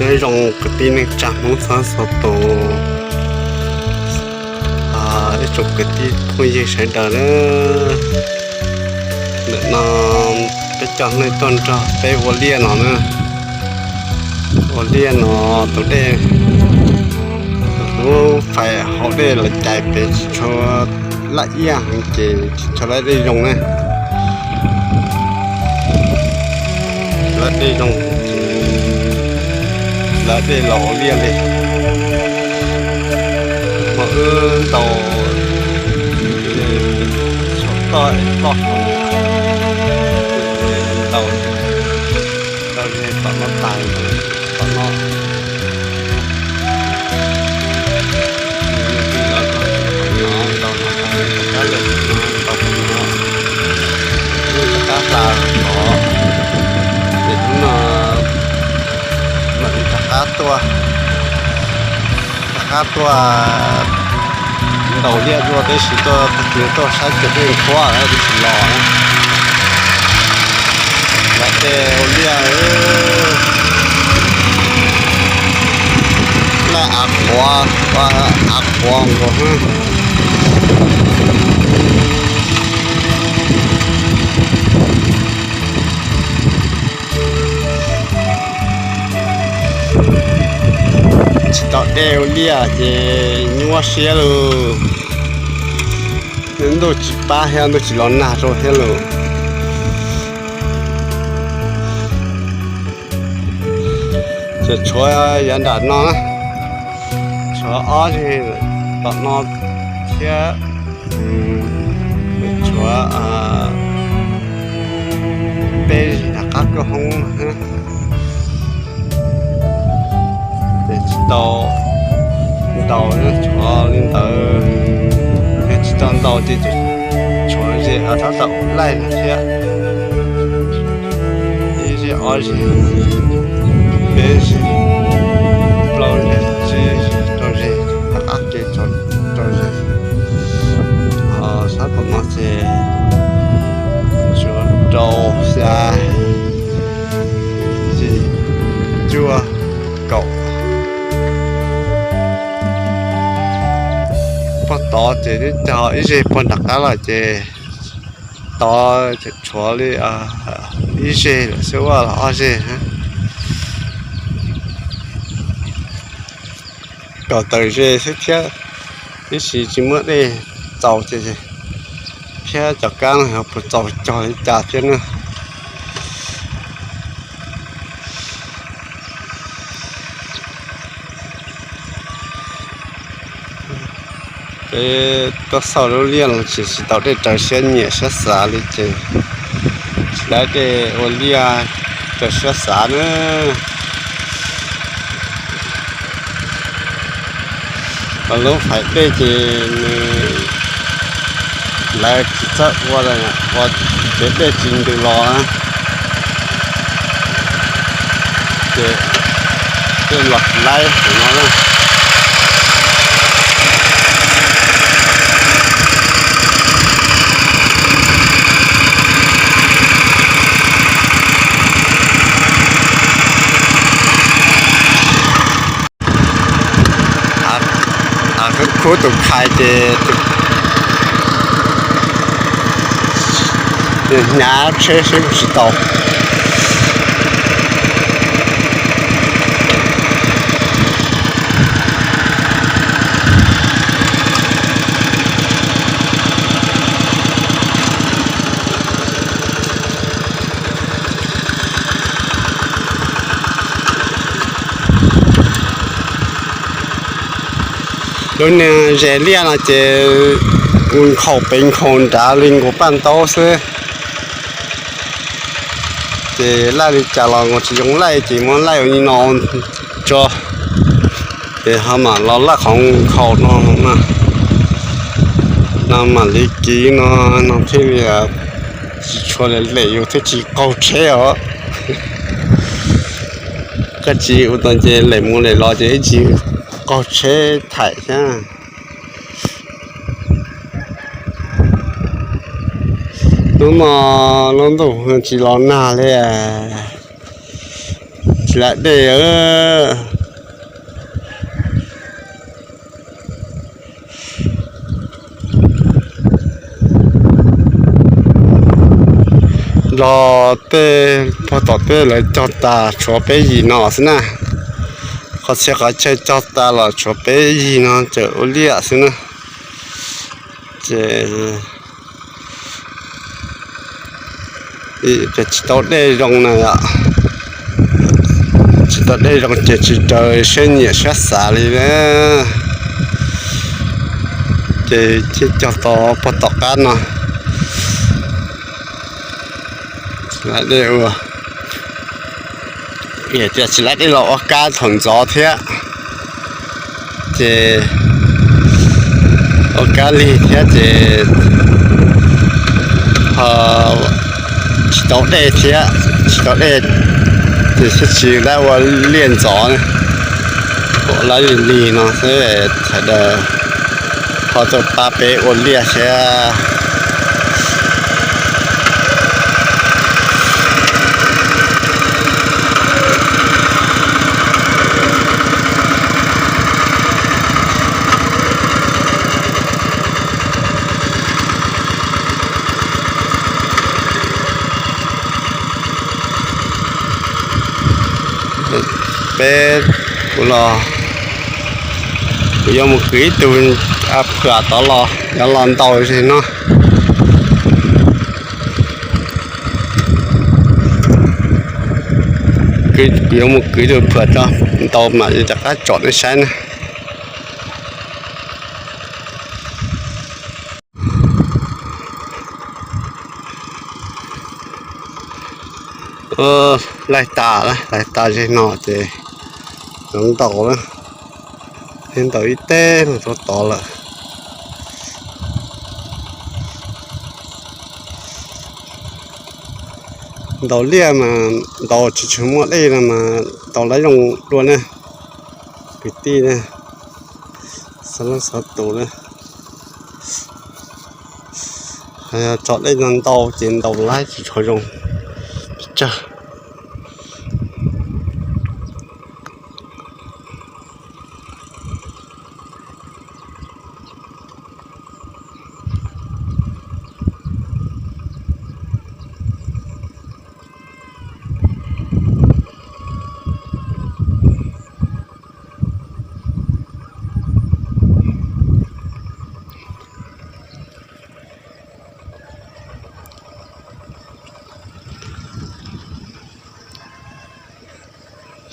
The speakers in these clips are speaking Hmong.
Nyob zoo kwv tij neej tsa Hmoob txhua txhua tus, ib tsoom kwv tij phooj ywg sawv daws na. Ntawm no peb cov neeg tuaj nrog peb ua liaj no na. Ua liaj no tus dej, lub fais hauv dej los cais pem tsis tshua laj iaj heev ces tsis tshua laj dej zoo na. Laj dej zoo ces laj dej los ua liaj li. Mas wb ntaus saum toj es toj hauv, ntaus, ntaus ze tom no tas, tom no. Ntaus no, ntaus no, ntaus no, ntaus no, rov qab hla qhov, ces hnub no mam li rov qab tuaj, rov qab tuaj ntaus liaj dua, tab sis tuaj tag kis tuaj saib cov dej nchuav tsis los na. Lawv tej ua liaj, laj av qhuav, av qhuav nkaus. Tsis tau dej ua liaj ces nyuaj siab lawm. Ntuj tsis pab thiab ntuj tsis los nag rau thiab lawm. Ces tshuav yav nram no na, tshuav ob zeg tom no thiab, tshuav peb zeg nram qab kawj hoob no thiab. Ces tsis tau ntaus, tshuav li ntawd, yog tsis tau ntaus ces tshuav zeg, tab tom laij no thiab. Ib zeg, ob zeg, peb zeg, plaub zeg, tsib zeg, rau zeg, rov qab ke rau zeg. Ho sab tom no ces tshuav rau xya, yim, cuaj, kaum. Pog tod ces twb cog ib zeg pog nram qab lawm ces tod tshuav li ib zeg lawm xwb, ua los ob zeg. Kaum tawm zeg xwb thiab, tab sis tsis muaj dej txaus ces thiab cov kab no puas txaus cog li cas thiab na. Peb tuaj xauj lub liaj no tsis, tsis tau dej raws siab nyiam siab xav li ces tsis tau dej ua liaj raws siab xav na. Lub fais dej ces nws, lawv tsis txawj ua, ua ces dej tsis ntws los na, ces dej los laib no na. Khub tus khai ces hnyav tsheb seb tsis tau. Lub niag zes liaj no ces nkhaus pem nkhaus nrad li nkaus paj ntaub xwb. Ces laij li cas los nkaus tsis zoo laij ces muab laij ua li no tso. Ces ho mam los laij qhov nkhaus no na. No mam li kiv no, no thiaj li tsis tshua lem lem yus thiaj tsis qaug tsheb os. Koj tsis ua tau ces lem mus lem los ces ib tsis qaug tsheb thaim thiab. Hnub no lub ntuj tsis los nag li, Tsis laib dej. Los tej pog tom tej lawv cog tas tshuav peb yim no xwb na. Qhov txhia qhov chaw cog tas los tshuav peb yim no tseem ua liaj xwb na. Ces tsis tau dej zoo na yom. Tsis tau dej zoo ces tsis raws siab nyiam siab xav li na. Ces thiaj cog tau pog tom qab no. Tsis laib dej ua, tias tsis laib dej los ua kab thaum ntxov thiab. Ces ua kab lig thiab ces ho tsis tau dej thiab, tsis tau dej ces thiaj tsis laib ua liaj ntxov na. Ua laib lig lig no xwb, sawv daws ho tuaj pab peb ua liaj thiab. Peb, kuv los, kuv yuav mus kwv ib tug phwam tod los, yuav los ntaus zes no. Kuv yuav mus kwv tus phwam tso, ntaus mam li rov qab tsom nej saib na. Laig tas, laig tas zes no ces yuav ntaus na. Ntaus ib teg no rau tod lawm. Ntaus liaj mas ntaus tsis tshua muaj dej no mas ntaus laib zoo dua na, kwv tij na, xov leej xov tus na. Tso dej no ntau ces ntaus laib tsis tshua zoo pes tsawg.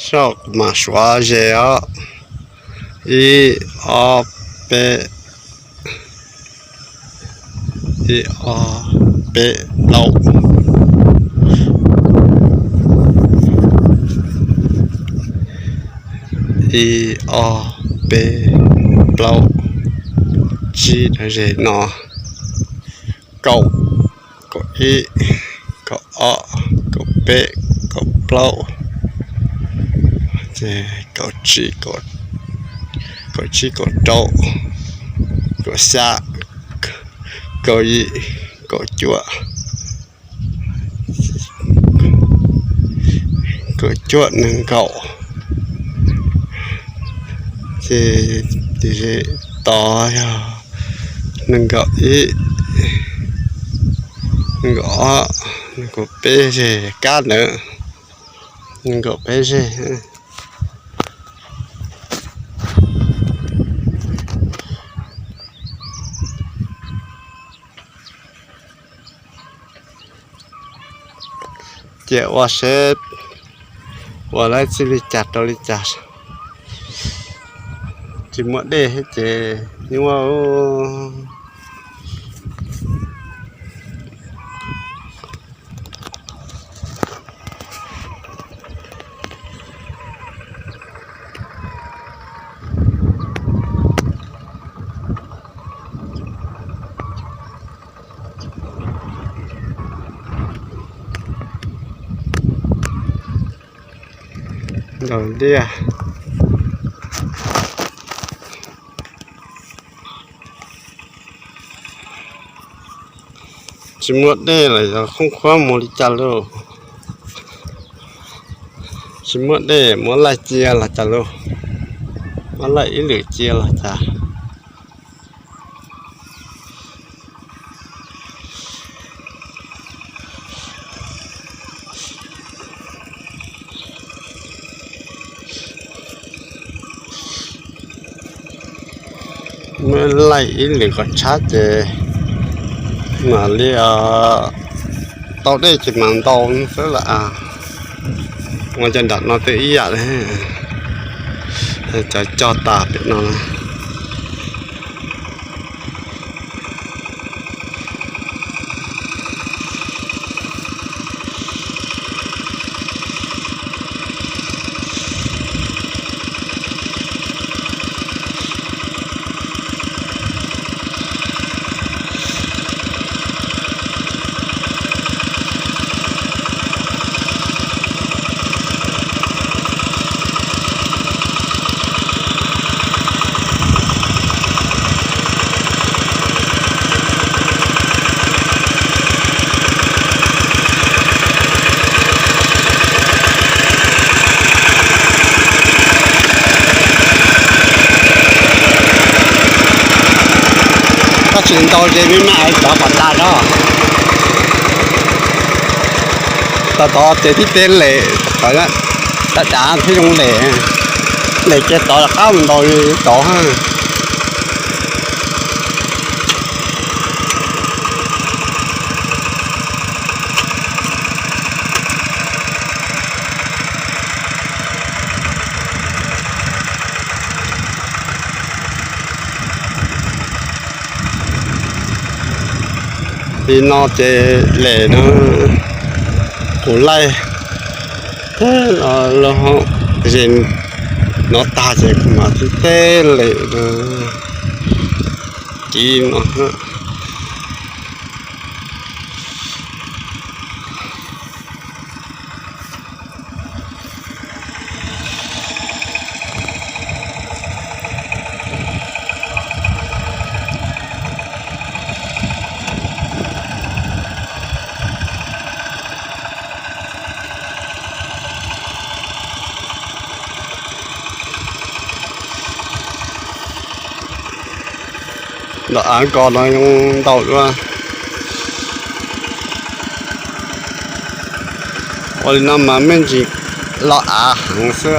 Saib kuv mam suav zes os. Ib, ob, peb. Ib, ob, peb, plaub. Ib, ob, peb, plaub, tsib, zes no, kaum, kaum ib, kaum ob, kaum peb, kaum plaub, kaum tsib, kaum tsib, kaum rau, kaum xya, kaum yim, kaum cuaj, kaum cuaj, nees nkaum. Ces tod yog nees nkaum ib, nees nkaum ob, nees nkaum peb zes kab ntawd, nees nkaum peb zes. Ces ua seb ua laib txij li cas rau li cas. Tsis muaj dej thiab ces nyuaj. Ntaus liaj. Tsis muaj dej lawm yog khoob khuab mus li cas lauj. Tsis muaj dej muab laij cia los cas lauj, muab laij ib lwm cia los cas. Muab laij ib lwm kom tshab ces mam li tau dej ces mam ntaus xwb lawm. Ua cov nram no twb ib yam li, cov cog tas pem no. Koj tsis ntaus ces me me es cov kom tas no. Tau tod ces tib teb lem, dav dav thiab zoo lem, lem kiag tod rov qab mus ntaus tod. Li no ces lem no, kuv laij los zes no tag ces kuv mam tib teb lem no, ci no. Los av ko no zoo ntaus dua. Ua li no mas me ntsis los av heev xwb,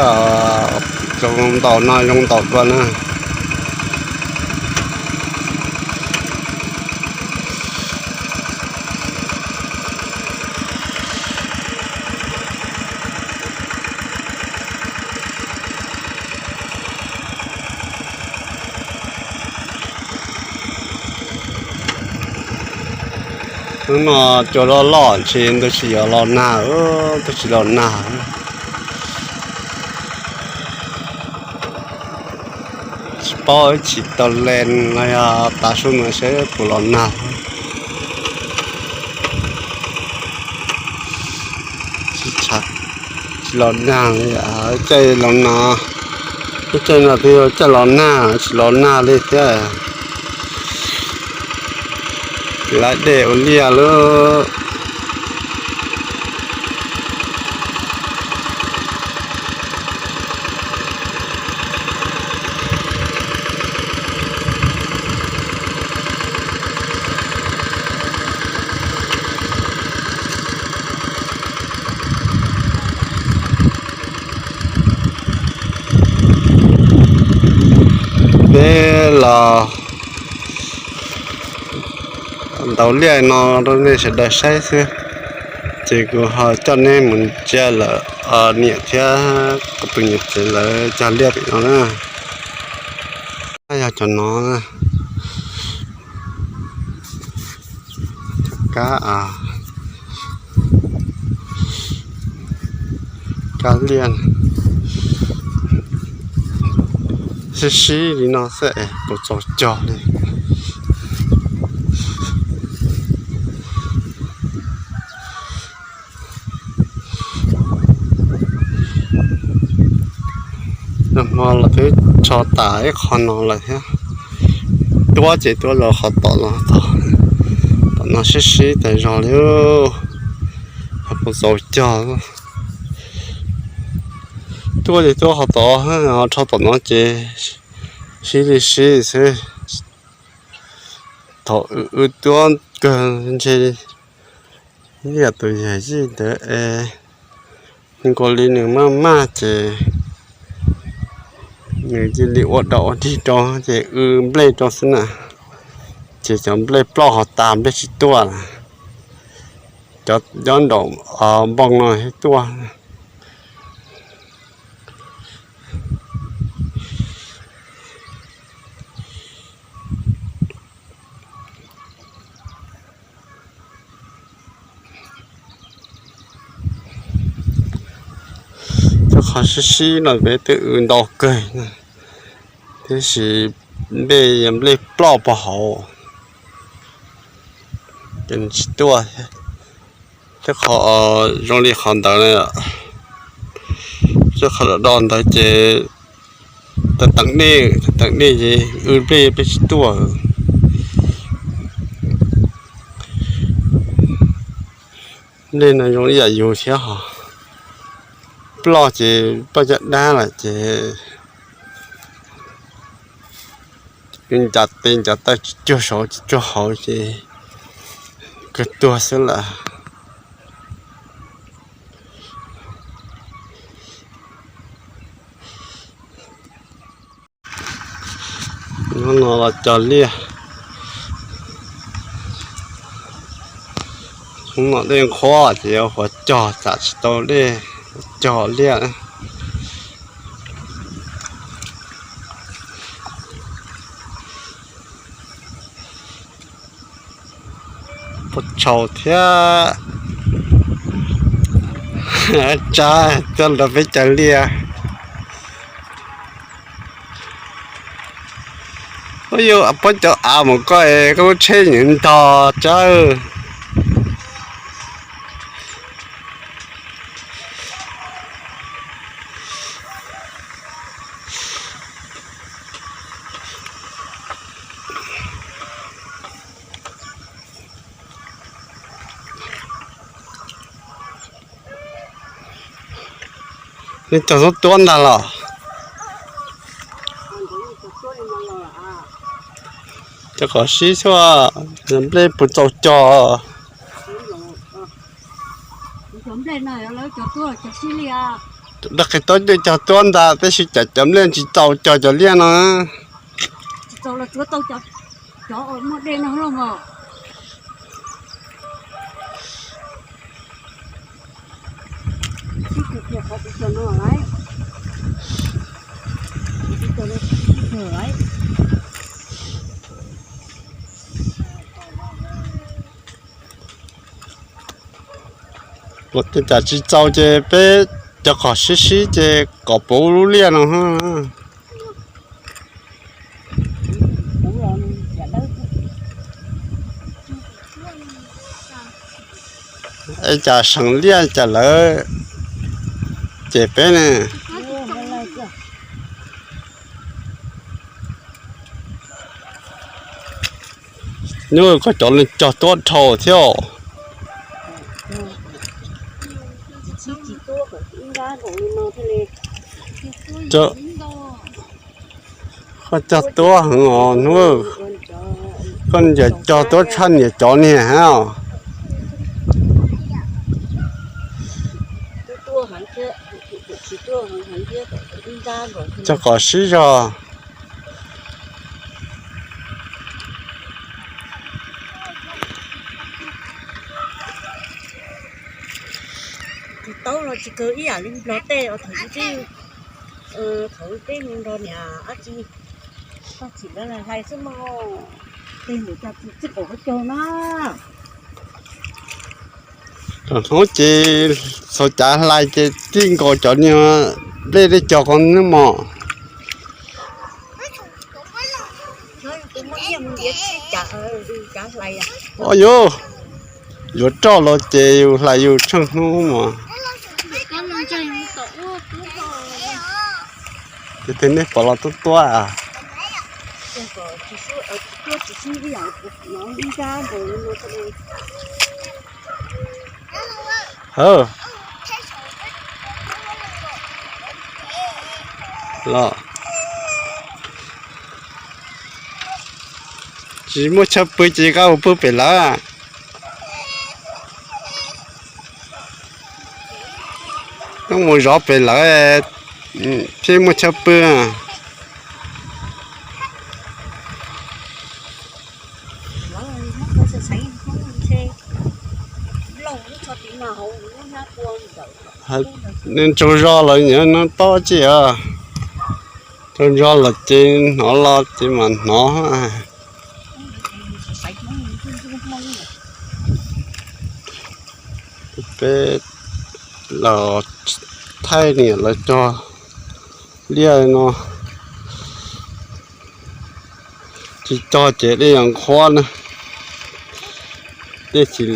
zoo ntaus no zoo ntaus dua na. Hnub no cua loj loj ntshe ntuj tsis yuav los nag, ntuj tsis los nag. Tsis paub tsis tau lees los yog tav su no seb puas los nag. Tsis los nag li, caij los no, lub caij no twb yog caij los nag tsis los nag li thiab. Lawv dej ua liaj lawm. Peb los ntaus liaj no rau nej sawv daws saib xwb, ces kuv ho coj neb mus ntsia lawm, niam thiab kuv tus niam tsev lawv cog liaj pem no na. Yog cov no, kab, kab liaj sib sib li no xwb es puas txaus cog li. Nag hmo los twb tso tas ib qho no lawm thiab. Tuab ces tuab los qhov tom no, tom no sib sib tas zog li, puas txaus cog. Tuaj ces tuaj qhov tod, ho rho tom no ces sib li sib xwb. Thaum wb tuaj kawg ntshe ib yam tus yawm yij ntawd es nkaus li nws maj maj ces nws cia li ua dau ua dig rau ces w nplej rau xwb na. Ces cov nplej ploj ho tas nplej tsis tuaj lawm. Cov nyob nraum npoo no thiaj tuaj. Cov qhov sib sib no peb twb w ntau kawg, tiam sis nplej yog nplej ploj puag hauv ces nws tsis tuaj thiab. Cov qhov zoo li qhov ntawd, cov qhov do do ntawd ces teev teev dej, teev teev dej ces w nplej peb tsis tuaj. Nplej no zoo ib yam yus thiab hos, ploj ces ploj caj dab lawm ces ncav tes ncav taw tsis cuag saud tsis cuag hauv ces kawg tuag xwb lawm. Hnub no los cog liaj, hnub no dej nqhuab ces yuav ua cog tsam tsis tau dej, cog liaj. Puas tsaus thiab, tsab coj nrog peb cog liaj. Ub, yuav poob cov av mus koj es koj lub tsheb nyiam ntog tsawb. Nej cog tuab tuab ntag los? Cov qhov sib xyuas nplej puas txaus cog. Dab qis taub cog tuab ntag tab sis cas cov nplej tsis txaus cog cov liaj no. Ua cas tsis txaus ces peb cov qhov sib sib ces kom puv lub liaj no. Es cas seem liaj cas lawv cem peb ne? Nyuj, koj cov neeg cog tuab dhau thiab. Koj cog tuab heev os hnub. Koj niam cog tuab tshaj niam cov niag hab. Cog kom sib zog. Tus taub no tsis kawg ib yam li nplog tej os, thaum ub peb, thaum ub peb mus nrog niam dab tsi, toj txim lawv hlais xwb mog, tej ntawd cas tsis txij pom qhov caug na. Hnub ces txhua cav hlais ces tij nkaus cov niag nplej dej cog ko nawb mog. Ua yuav, yuav roj los ces yus hlais yus tsheej hnub mog. Ces tej nej pom los tuab tuab. Hawv. los. Tsis muaj chaw pw ces koj mus pw pem lawv. Koj mus zov pem lawv thiaj muaj chaw pw. Nws ntsaug zog los nyiam no tob tsi os. Ntsaug zog los ces hnov los ces mas hnov. Peb los thaij niam lawv cog liaj no. Tsis cog ces dej yuav nqhuab na. Dej tsis,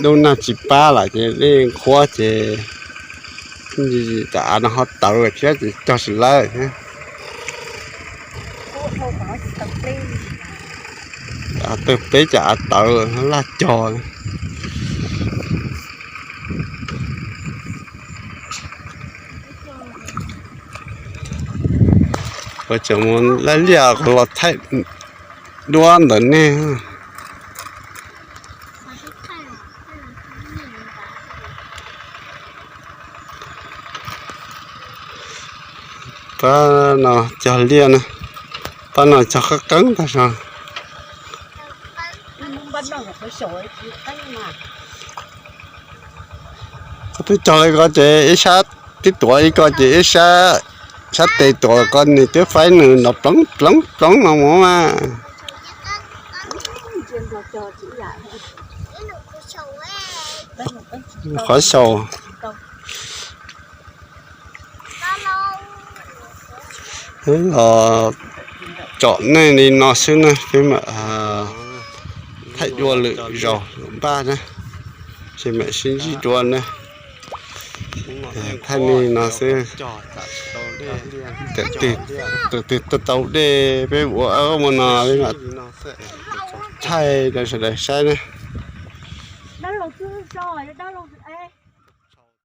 lub nag tsis pab lawm ces dej nqhuab ces ntsis tas av no ho tawv thiab ces cog tsis lawv thiab. Tawg peb cov av tawv laj cog. Kuv tseem mus laij liaj kuv los thaij duab ntawm nej. Pab no cog liaj na, pab no cog qeeb qeeb tag zog. Koj twb cog li ko ces ib sab twb tuav ib ko ces ib sab, sab tes tuav ko nws twb faib nws nrov ploov ploov ploov no mus mas. Qhov xyaum. Peb los tsom nej li no xwb na, peb mam thaij dua lwm zaus lwm npaj na, ces mam sib ntsib dua na. Thaij li no xwb. Tus twg tau dej peb ua ub ua no peb mam thaij rau sawv daws saib na.